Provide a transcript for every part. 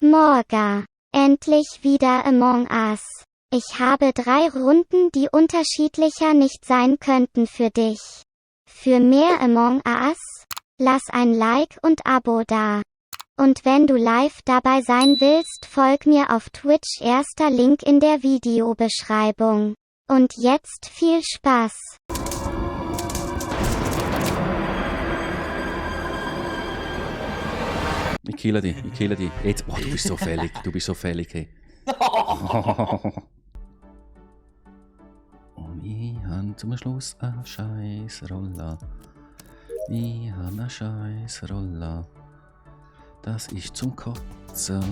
Morga. Endlich wieder Among Us. Ich habe 3 Runden, die unterschiedlicher nicht sein könnten für dich. Für mehr Among Us? Lass ein Like und Abo da. Und wenn du live dabei sein willst, folg mir auf Twitch, erster Link in der Videobeschreibung. Und jetzt viel Spaß. Ich kille dich. Jetzt, oh, du bist so fällig, hey. Und ich habe zum Schluss eine Scheissrolle. Das ist zum Kotzen,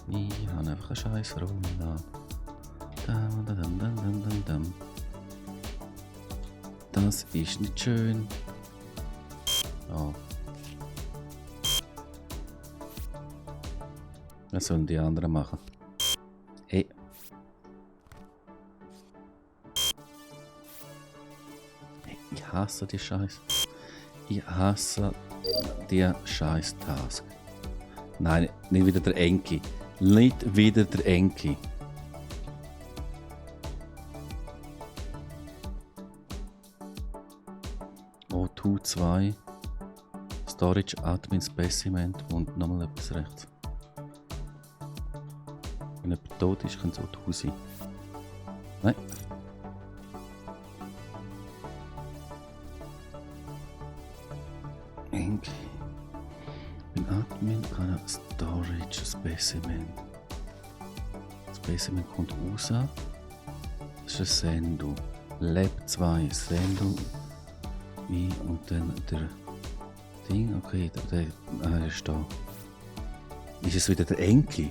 Ich habe einfach eine Scheissrolle. Das ist nicht schön. Oh. Was sollen die anderen machen? Hey. Ich hasse die Scheiße. Ich hasse die Scheiß-Task. Nein, nicht wieder der Enki. Nicht wieder der Enki. O2 2 Storage Admin Specimen und nochmal etwas rechts. Wenn jemand tot ist, könnte es O2 sein. Nein. Enki. Bin Admin an Storage Specimen. Specimen kommt raus. Das ist ein Sendo. Lab 2 Sendo. Und dann der Ding, okay, der ist da. Ist es wieder der Enki?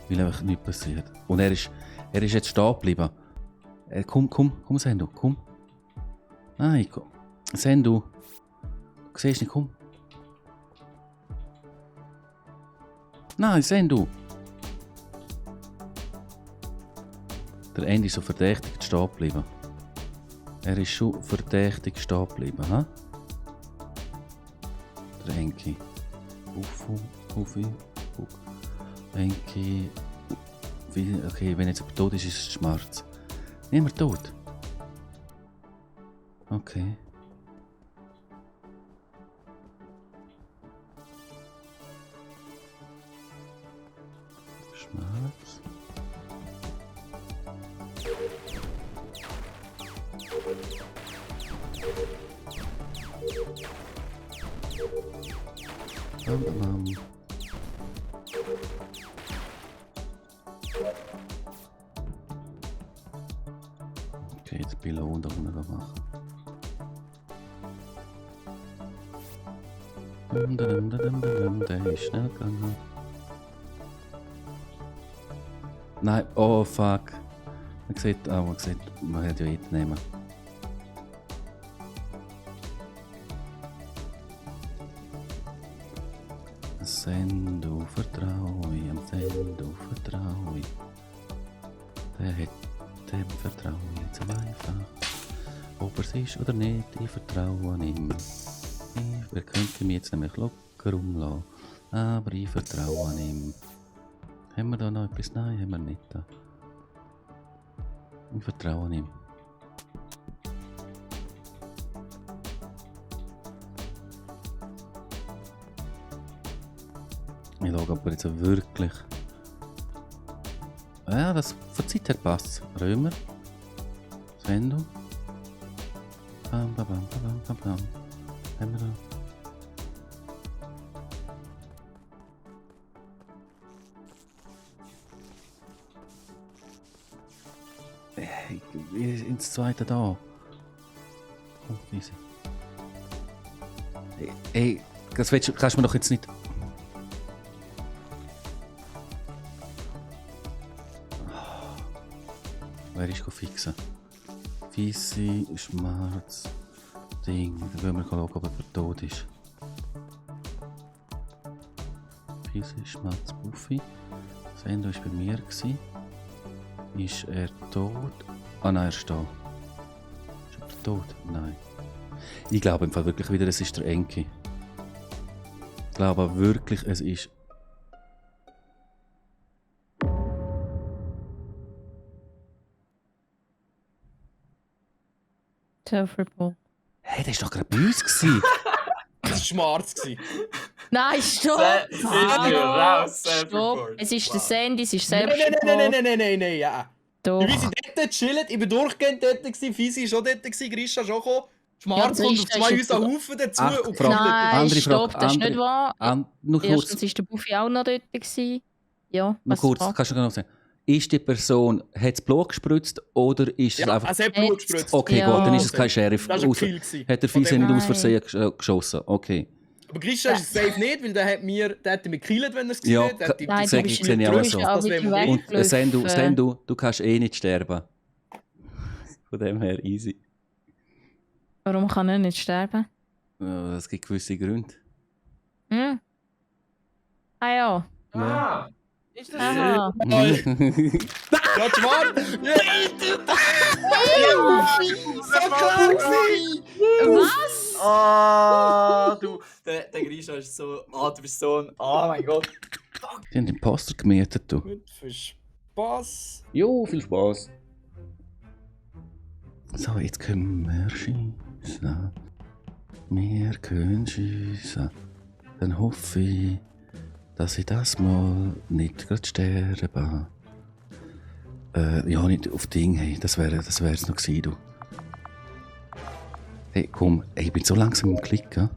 Weil einfach nichts passiert. Und er ist jetzt stehen geblieben. Komm, Sendo, komm. Nein, komm. Sendo. Du siehst nicht, komm. Nein, Sendo. Der Ende ist so verdächtig stehen geblieben. Er ist schon verdächtig stehen geblieben, ha? Der Enki. Uffi. Enki. Okay, wenn jetzt jemand tot ist, ist es schwarz. Niemand tot. Okay. Schwarz. Okay, jetzt Belohnung da unten machen. Der ist schnell gegangen. Nein, oh fuck. Man sieht, man hätte ja mitnehmen. Sendo vertraue ich, am Sendo vertraue ich. Dem vertraue ich jetzt einfach. Ob er es ist oder nicht, ich vertraue an ihm. Er könnte mich jetzt nämlich locker umlassen, aber ich vertraue an ihm. Haben wir da noch etwas? Nein, haben wir nicht da. Ich vertraue an ihm. Ich schaue aber jetzt wirklich. Ja, das von Zeit her passt. Römer. Sendo. Bam. Haben wir da. Ins zweite da. Oh, easy. Ey, das kannst du mir doch jetzt nicht. Wer ist fixen? Fissi, Schmerz, Ding. Da wollen wir schauen, ob er tot ist. Fissi, Schmerz, Buffy. Sendo war bei mir. Ist er tot? Ah nein, er ist da. Ist er tot? Nein. Ich glaube im Fall wirklich wieder, es ist der Enki. Ich glaube wirklich, es ist... Self-report. Hey, der war doch gerade bei uns gewesen. Das war schwarz. Nein, stopp! Ist mir raus, Stopp! Self-report. Es ist der Sandy, es ist Nein, Selbstmord. nein, ja. Doch. Wir sind dort gechillt, ich bin durchgehend dort gewesen, Fisi war schon dort, Grisha schon gekommen. Schmarz Ja, kommt auf Grisha 2 ist unseren jetzt- Haufen dazu Ach, und Frage. Nein, Andere stopp, Frage, das ist nicht andere- wahr. Nur kurz, Erstens war der Buffy auch noch dort. Gewesen. Ja, nur was kurz, fragst kannst du noch sagen. Ist die Person, hat es Blut gespritzt oder ist es Ja, einfach... es hat Blut gespritzt. Okay, Ja. gut, dann ist es kein Sheriff. Das war ein Aus- Kill gewesen. Hat der Von Fiese dem- nicht aus Nein. Versehen geschossen? Okay. Aber Grisha ist es safe nicht, weil der hat mich gekillt, wenn er es gesehen Ja, hat. Der hat die- Nein, die sag du ich, bist sehe ich auch du so. bist auch Das wieder wäre mir Und weggelaufen. Sendu, du kannst eh nicht sterben. Von dem her easy. Warum kann er nicht sterben? Es gibt gewisse Gründe. Hm? Ah ja. Ah, ist das so? Aha. Ja, schwarz! So klar gewesen! Was? Ah, du, der Grisha ist so, du bist so ein, oh mein Gott. Die haben den Imposter gemietet, du. Mit für Spaß. Jo, viel Spaß. So, jetzt können wir schießen. Wir können schießen. Dann hoffe ich, dass ich das mal nicht gerade sterbe. Ja, nicht auf Ding, hey. Das wär's noch gewesen, du. Hey, komm, ey, ich bin so langsam im Klicken.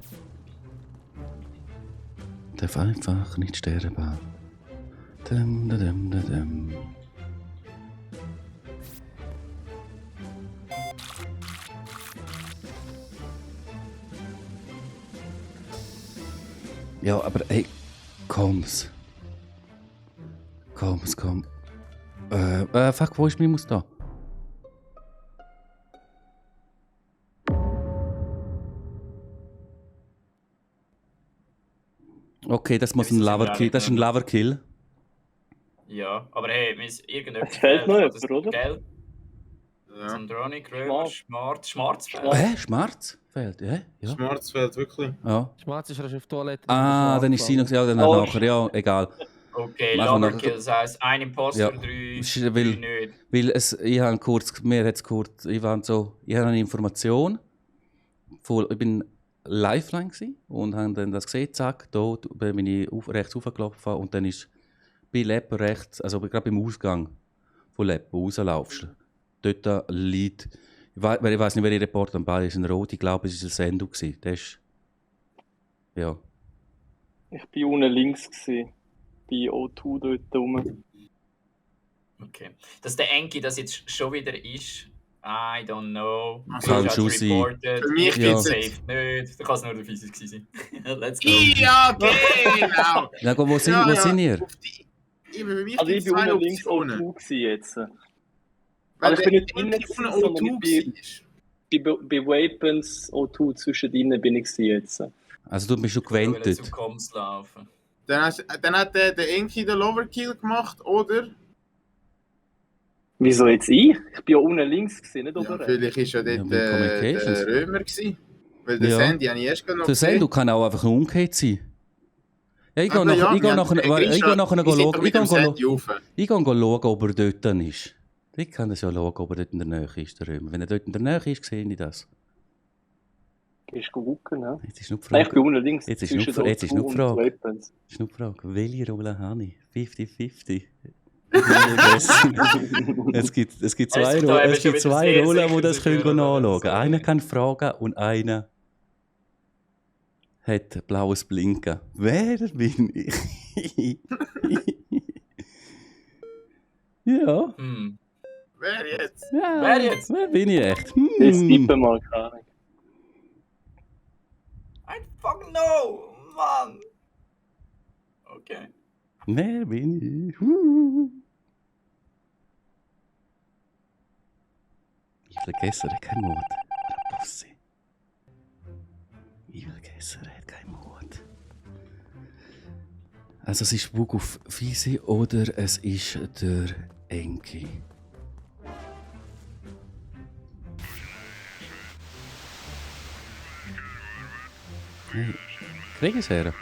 Darf einfach nicht sterben. Dum, da, dum, da, dum. Ja, aber ey, komm's. Komm. Fuck, wo ist mein Maus da? Okay, das muss ein Lover-Kill. Das ist ein Lover-Kill. Ja, aber hey, irgendetwas. Es fehlt noch jemand, oder? Gell? Ja. Sandroni, Krömer, Schmarz fehlt. Schmarz? Fehlt, ja? Schwarzfeld, wirklich. Ja. Schwarz ist auf Toilette. Ah, dann ist sie noch. Ja, dann Oh, nachher. Ja, egal. Okay, Machen wir Loverkill, das heisst, ein Imposter, Ja. 3 Weil- nicht. Weil ich habe eine Information. Ich bin Lifeline gsi und habe dann das gesehen, zack, da bin ich rechts hochgelaufen und dann ist bei Lab rechts, also gerade beim Ausgang von Lab, wo du rauslaufst, dort liegt, ich weiß nicht, wer die Reporter am Ball ist, ein Rot, ich glaube, es war ein Sendu gsi. Der ist, ja. Ich war unten links, gewesen, bei O2 dort rum. Okay. Dass der Enki das jetzt schon wieder ist, I don't know. Also, kann Grisha schon hat's sein. reported. Für mich Ja. gibt's Safe jetzt... nicht. Da kann es nur der Physis gewesen sein. Let's go. Ja, genau! Ja, gut, wo sind ihr? Auf die... Eben, für mich Also ich gibt's war zwei unten links Optionen. O2 gewesen jetzt. Weil Aber ich bin der nicht innen Enki gewesen, ohne sondern O2 ich bei Weapons O2 zwischen ihnen bin ich gewesen jetzt. Also du bist schon Ich will gewendet. zum Koms laufen. Dann hat der Enki den Loverkill gemacht, oder? Wieso jetzt ich? Ich bin ja unten links gewesen, nicht Ja, oben rechts. vielleicht war ja Ja, dort mit Communications. der Römer gewesen. Weil der Ja. Sandy habe ich erst noch Der Sendu kann auch einfach umgekehrt sein. Ja, ich gehe Aber ja, nachher wir schauen, ob er dort ist. Ich kann das ja schauen, ob er dort in der Nähe ist, der Römer. Wenn er dort in der Nähe ist, sehe ich das. Gehst du gucken, ne? Jetzt ist nur die Nein, ich Frage, bin unten links Jetzt ist zwischen nur- jetzt ist O2 nur die Frage. und Weapons. ist nur die Frage, welche Rolle habe ich? 50-50. es gibt zwei, Also, da haben wir es schon gibt wieder zwei sehr Rollen, die sicher das sich können hören, nachschauen. oder? Einer kann fragen und einer hat blaues Blinken. Wer bin ich? Ja. Wer jetzt? Ja, Wer jetzt? Wer bin ich echt? Jetzt tippen mal, keine Ahnung. I fucking know, Mann. Okay. Wer bin ich? Ich vergesse, er hat keinen Mut. Rapussi. Ich vergesse, er hat keinen Mut. Also es ist Bug auf Fisi oder es ist der Enki. Hey, krieg ich's her?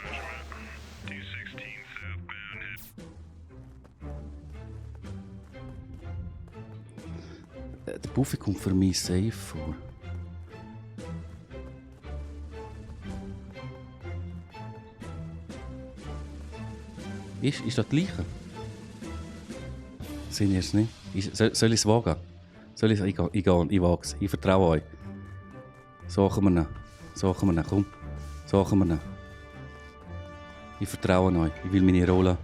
Der Buffy kommt für mich safe vor. Ist das gleiche? Sind ihr es nicht? Soll ich es wagen? Ich wage es. Ich vertraue euch. Suchen wir ihn. Komm. Suchen wir ihn. Ich vertraue euch. Ich will meine Rolle.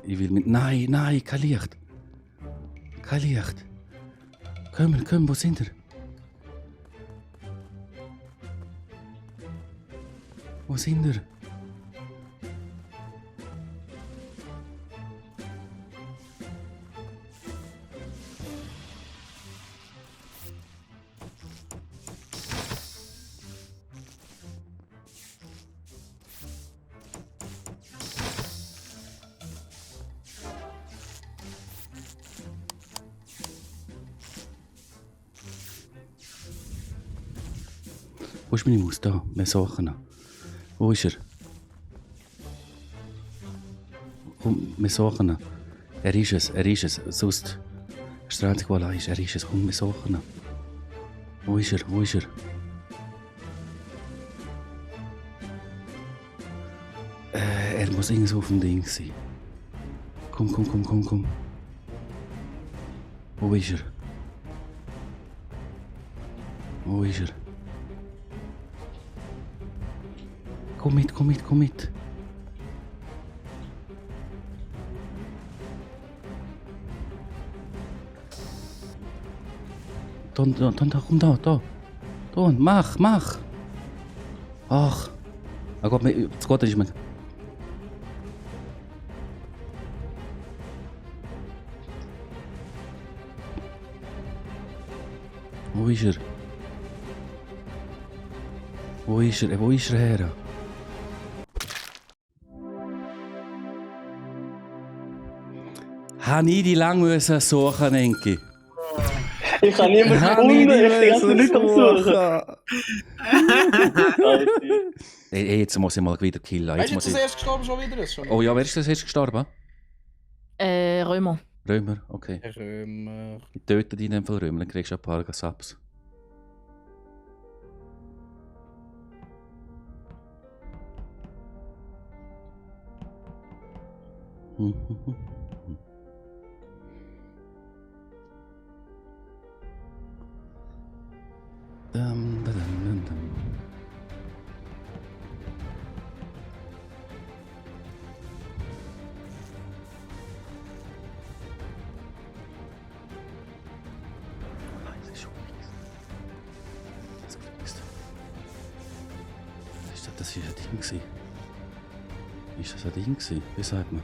Nein, kein Licht. Kein Licht. Komm, wo sind ihr? Wo sind ihr? Wo ist meine Maus? Da, wir suchen ihn. Wo ist er? Komm, wir suchen ihn. Er ist es. Sonst ist der einzige, der allein ist. Er ist es. Komm, wir suchen ihn. Wo ist er? Er muss irgendwo auf dem Ding sein. Komm. Wo ist er? Komm mit. Komm da. Da, mach. Ach. Gott, das Gott ist mir... Wo ist er? Wo ist er her? Habe ich die lang müssen suchen, Enki? Ich habe niemanden gefunden, ich bin nicht am Suchen. Hey, jetzt muss ich mal wieder killen. Weißt du, jetzt erst gestorben schon wieder? Ist schon Oh ja, wer ist das erst gestorben? Römer. Römer, okay. Römer. Ich töte dich in dem Fall Römer, dann kriegst du ein paar Subs. Dum. Das war ein Ding. Ist das ein Ding? Wie sagt man?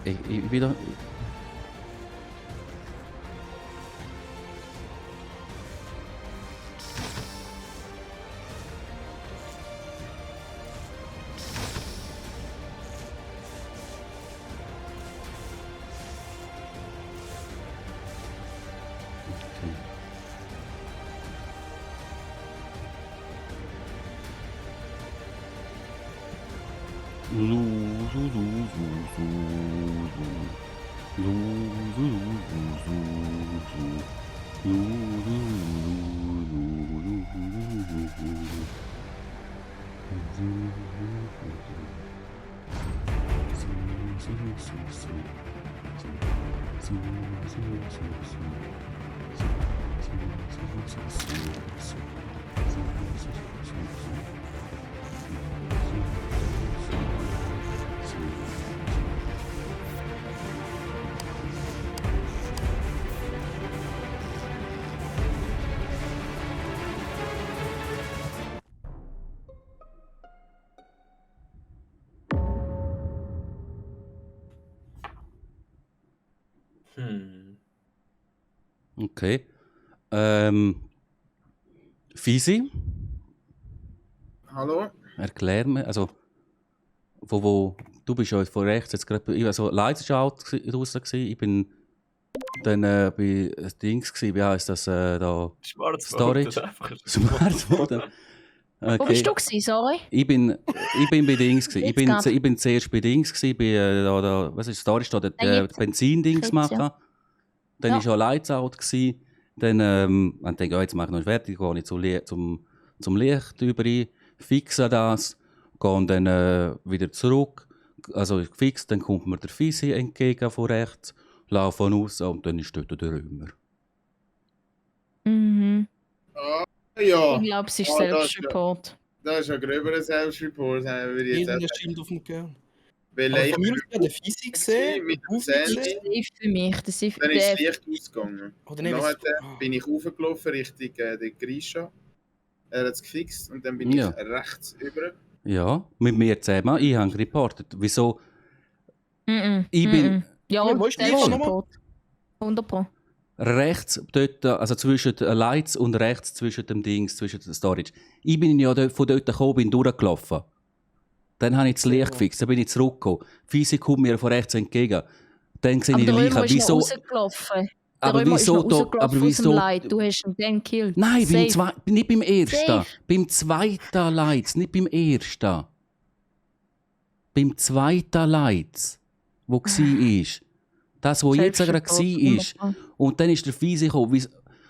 Ich wieder. Okay. Fisi, Hallo? erklär mir, also wo du bist ja von rechts jetzt gerade, also Lights war draußen gewesen, ich bin dann bei Dings gewesen, wie heisst das da? Storage. Smartphone. Wo bist du gewesen, sorry? Ich bin bei Dings gewesen. Jetzt grad. Ich bin zuerst bei Dings gewesen, bei was ist Storage da, der jetzt. Benzindings Jetzt, machen. ja. Dann Ja. war schon Lights out gewesen. Dann ich denke, ja, jetzt mache ich noch fertig, gehe ich zum Licht über, fixe das, gehe dann wieder zurück. Also ich fixe, dann kommt mir der Fisi entgegen von rechts, laufe raus und dann ist dort der Römer. Mhm. Ja, Ich glaube, es ist Ah, das ist Selbstreport. das ist ein gröberer Selbstreport, würde ich jetzt Irgendein sagen. Schild auf dem Gehirn. Weil Aber ich von mir aus ja der Physik gesehen, mit dem Das Sandy, ist für mich. Das ist dann ist das der, Licht ausgegangen. Oder Und nicht, nachher was- bin ich raufgelaufen Richtung den Grisha. Er hat es gefixt und dann bin Ja. ich rechts über. Ja, mit mir zusammen, ich habe reportet. Wieso? Mhm. Ich bin- Mhm. Ja, Wo ist die Info Selbstreport. 100%. Rechts dort, also zwischen den Lights und rechts zwischen dem Dings, zwischen der Storage. Ich bin ja von dort gekommen, bin durchgelaufen. Dann habe ich das Licht gefixt, dann bin ich zurückgekommen. Physik kommt mir von rechts entgegen. Dann sehe Aber ich der den Römer Leichen. ist noch Wieso? rausgelaufen. Aber der Römer wieso ist noch da- rausgelaufen aber aus wieso- dem Light. Du hast ihn dann gekillt. Nein, Safe. nicht beim ersten. Safe. Beim zweiten Lights, nicht beim ersten. Beim zweiten Lights, wo war. Das, wo jetzt gerade Selbstreport, war. Und dann ist der Fisi gekommen.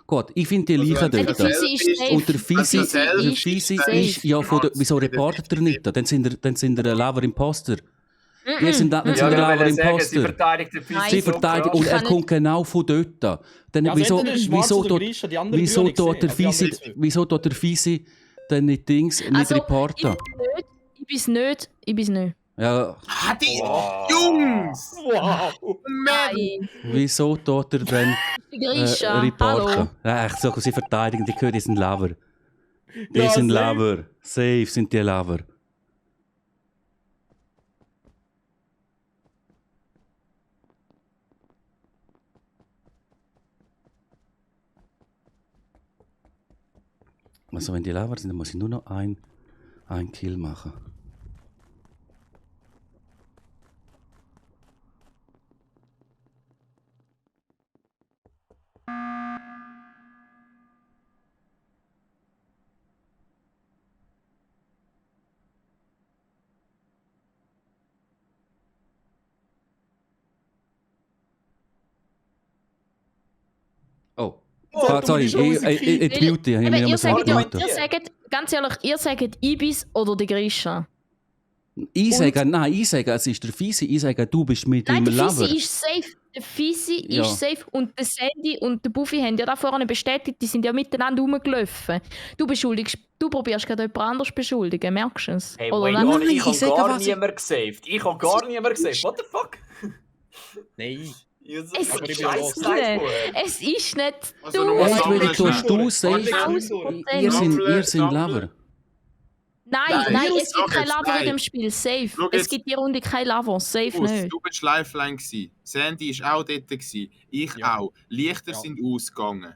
Gott, ich finde die Also, Leichen wenn Der dort. Fisi ist safe. Und der Fisi, Also, der selbst Fisi ist ist safe. ja von der, wieso Der reportet er Fisi- nicht? Dann sind er ein Lover Imposter. Mhm. Ihr sind Ja, der ich Lover wollte sagen, sie Imposter. verteidigt den Fisi Nein. Sie so verteidigen krass. und er kann kommt genau von dort. Dann, Ja, wieso, entweder der Schwarze wieso, oder dort, Grisha, die anderen wieso, drei habe dort ich der gesehen, aber die Fisi, anderen zwei. wieso dort der Fisi dann nicht Dings, nicht Also, reporten? Ich bin's nicht. Ja, Ah, die Wow. Jungs! Wow! Mann! Nein. wieso tut er dann Die Grisha. reporten? Hallo. Ja, ich sage, sie verteidigen, die gehören, die sind Lover. Die Ja, sind safe. Lover. Safe sind die Lover. Also wenn die Lover sind, dann muss ich nur noch ein Kill machen. Oh, sorry, du bist jetzt mute, ich habe mich Eben, ihr noch sagt, mal Argumentieren. ihr sagt, ganz ehrlich, ihr sagt Ibis oder die Grisha. Ich sage, nein, ich sage, es ist der Fisi. Ich sage, du bist mit Nein, dem der Lover. Fisi ist safe. Der Fisi Ja. ist safe. Und der Sandy und der Buffy haben ja da vorne bestätigt, die sind ja miteinander rumgelaufen. Du beschuldigst, du probierst gerade jemand anderes beschuldigen, merkst du es? Hey, Oder wait, nicht? Nein, ich ich habe sage, gar was ich- niemand gesaved. Ich habe gar niemand gesaved. What the fuck? Nein. Jesus, Es aber ist Scheiß nicht. gesagt worden. Es ist nicht Also, du. nur Entweder Sammler tust du schnell. safe, Warte, ihr Sammler, sind Sammler. Lover. Nein, Nein, es gibt sag kein jetzt, Lava in nein. dem Spiel. Safe. Schau Es jetzt. gibt die Runde kein Lava. Safe nicht. Du bist Lifeline gsi. Sandy war auch dort gsi. Ich Ja. auch. Lichter Ja. sind ausgegangen.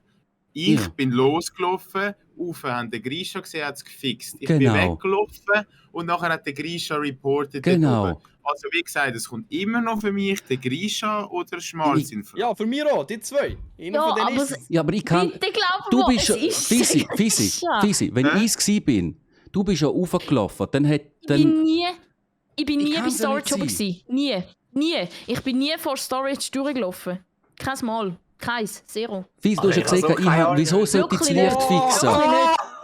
Ich Ja. bin losgelaufen, haben den Grisha gesehen, hat es gefixt. Ich bin Genau. weggelaufen und nachher hat der Grisha reported. Genau. dort oben. Also wie gesagt, es kommt immer noch für mich der Grisha oder Schmalz in Frage. Ja, für mich auch, die zwei. Einer Ja, von denen aber ist es. Ja, aber ich kann... Bitte glaub Du mir, bist es ist Fisi, Grisha. wenn Hä? ich es bin, du bist ja raufgelaufen, dann hat... Ich bin Dann, nie bei kann's ja Storage nicht oben gewesen. Nie. Ich bin nie vor Storage durchgelaufen. Kein Mal. Keins, zero. Fies, du hast ja Also, gesagt, keine Ahnung. wieso sollte ich das Wirklich Licht fixen?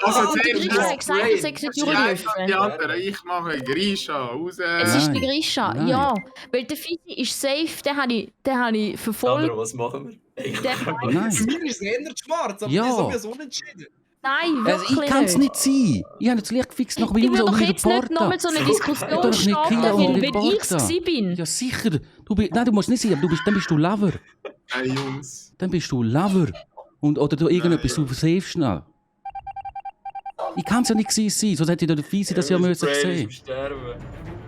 Also, Und der zuerst Grisha hat gesagt, er sei nicht durchlaufen. die anderen, ich mache Grisha raus. Es ist Nein. der Grisha, Nein. ja. Weil der Fisi ist safe, den habe ich Sandro, verfolgt. was machen wir? Der, Nein. Mir ist eher schwarz, aber Ja. wieso wir so unentschieden? nein, Also, wirklich ich kann es nicht sein. Ich habe das Licht gefixt nach Ich mir will raus doch und jetzt nicht reporten. nochmal so eine Ich Diskussion doch nicht starten, killen und weil ich reporten. es bin. Ja, sicher. Nein, du musst nicht sein, aber dann bist du Lover. Hey, Jungs. Dann bist du Lover. Oder du irgendetwas, du safe schnell. Ich kann es ja nicht gewesen sein, sonst hätte ich der Fiese das ja müssen Brain ist sehen. am Sterben.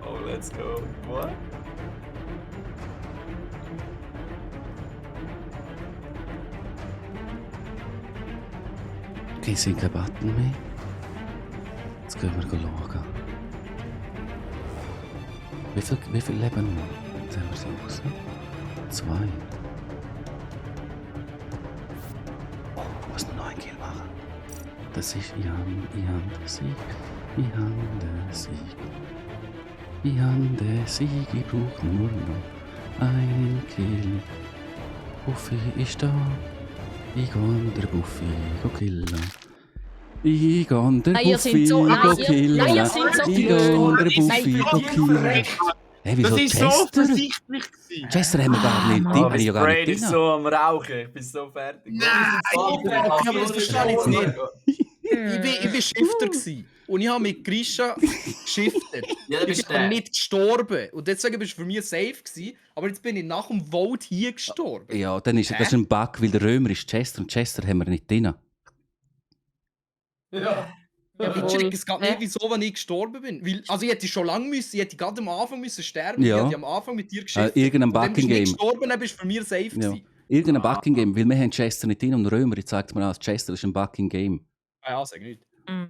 Oh, let's go. What? Okay, es sind keine Button mehr. Jetzt gehen wir schauen. Wie viel leben noch? Jetzt haben wir sie raus. 2. Oh, ich muss noch ein Kill machen. Das ist Jan der Sieg. Jan der Sieg. Jan der Sieg. Ich brauche nur noch einen Kill. Buffy ist da. Ich gehe an der Buffy killen. Ich gehe an der Nein, ihr Buffy seid so- nein, killen. nein, ihr seid so Ich gehe an der blöd. Buffy Nein, killen. Hey, wieso Das ist so Chester? offensichtlich gewesen. Chester haben wir gar nicht. Oh, Die habe ich ja mein gar Brain nicht ist drin. so am Rauchen. Ich bin so fertig. Nein! Okay, aber das verstehe ich jetzt nicht. Ich bin Shifter gsi und ich habe mit Grisha geschiftet. Ja, du Ich bist bin aber der. nicht gestorben. Und deswegen bist du für mich safe gsi. Aber jetzt bin ich nach dem Vote hier gestorben. Ja, dann ist das ist ein Bug, weil der Römer ist Chester und Chester haben wir nicht drin. Ja. Ich check es gerade nicht, wieso, wenn ich gestorben bin. Weil, also ich hätte schon lange müssen, ich hätte gerade am Anfang müssen sterben. Ja. Ich hätte am Anfang mit dir geschiftet. Irgendein Und dann bist du Bug-in-Game. nicht gestorben, dann bist du für mich safe Ja. gsi. Irgendein Bug in Game, weil wir haben Chester nicht drin und Römer, jetzt sagt mir an, Chester ist ein Bug in Game. Ja, sag nicht. Mhm.